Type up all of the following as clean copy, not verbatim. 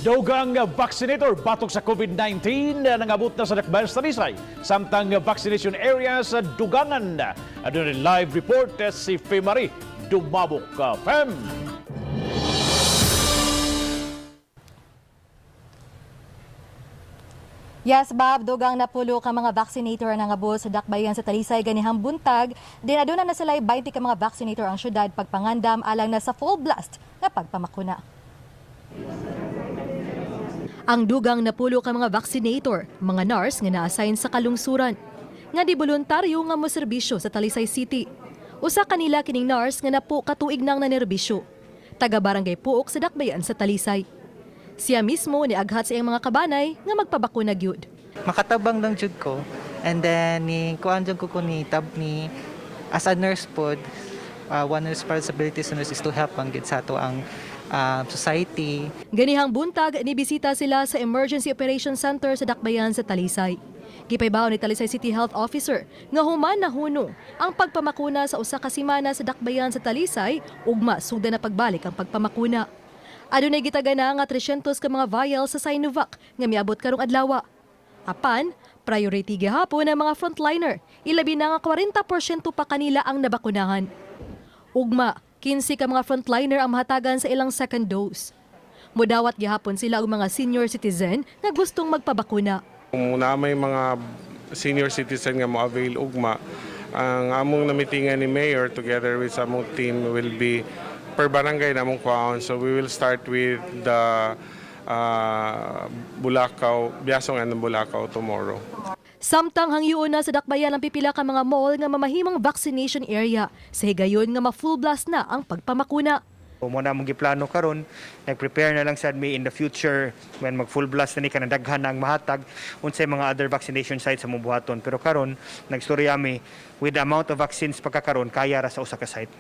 Dugang vaccinator batok sa COVID-19 na nangabot na sa Dakbayan sa Talisay. Samtang vaccination area sa Dugangan. Adunay live report si Femari Dumabok. Fem! Yes, Bob, dugang napulo ka mga vaccinator ang nangabot sa Dakbayan sa Talisay ganihang buntag. Din aduna na sila 20 ka mga vaccinator ang syudad pagpangandam alang na sa full blast nga pagpamakuna. Ang dugang napulo ka mga vaccinator, mga nurse nga na-assign sa kalungsuran, nga di voluntaryo nga moserbisyo sa Talisay City. Usa kanila kining nurse nga napo katuig nang nanerbisyo. Taga Barangay Puok sa Dakbayan sa Talisay. Siya mismo ni aghat sa iyang mga kabanay nga magpabakuna gyud. Makatabang lang jud ko, and then ni kuan jud ko ko ni tab ni as a nurse pod, one responsibility sa nurse is to help ang gid sa ato ang society. Ganihang buntag, nibisita sila sa Emergency Operations Center sa Dakbayan sa Talisay. Gipaybaw ni Talisay City Health Officer nga human na hunong ang pagpamakuna sa usa ka semana sa Dakbayan sa Talisay, ugma sugdan na pagbalik ang pagpamakuna. Adunay gitagana nga 300 ka mga vials sa Sinovac nga miabot karong adlaw. Apan, priority gihapon ang mga frontliner, ilabi na nga 40% pa kanila ang nabakunahan. Ugma, 15 ka mga frontliner ang mahatagan sa ilang second dose. Mudawat gihapon sila og mga senior citizen nga gustong magpabakuna. Kung na may mga senior citizen nga mo-avail ugma, ang among namitingan ni Mayor together with sa among team will be per barangay na among kuhaon. So we will start with the Bulacau, Biasong and Bulacau tomorrow. Samtang hangyoon na sa Dakbayan ang pipila ka mga mall nga mamahimong vaccination area sa higayon nga ma-full blast na ang pagpamakuna. Mo na among giplano karon, nag-prepare na lang sad mi in the future when mag full blast na ni kanang daghan na ang mahatag unsay mga other vaccination sites sa among buhaton. Pero karon nagstorya mi with the amount of vaccines pagkakaron, kaya ra sa usa ka site.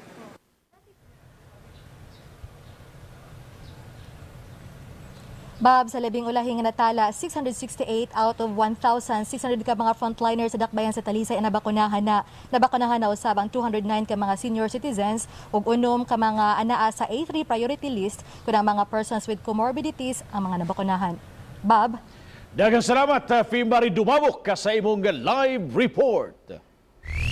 Bob, sa labing ulahing nga natala, 668 out of 1,600 ka mga frontliners sa Dakbayan sa Talisay ang nabakunahan na. Nabakunahan na usab ang 209 ka mga senior citizens ug 6 ka mga anaa sa A3 priority list kun ang mga persons with comorbidities ang mga nabakunahan. Bob? Daghang salamat, Femari Dumabok, sa imong live report.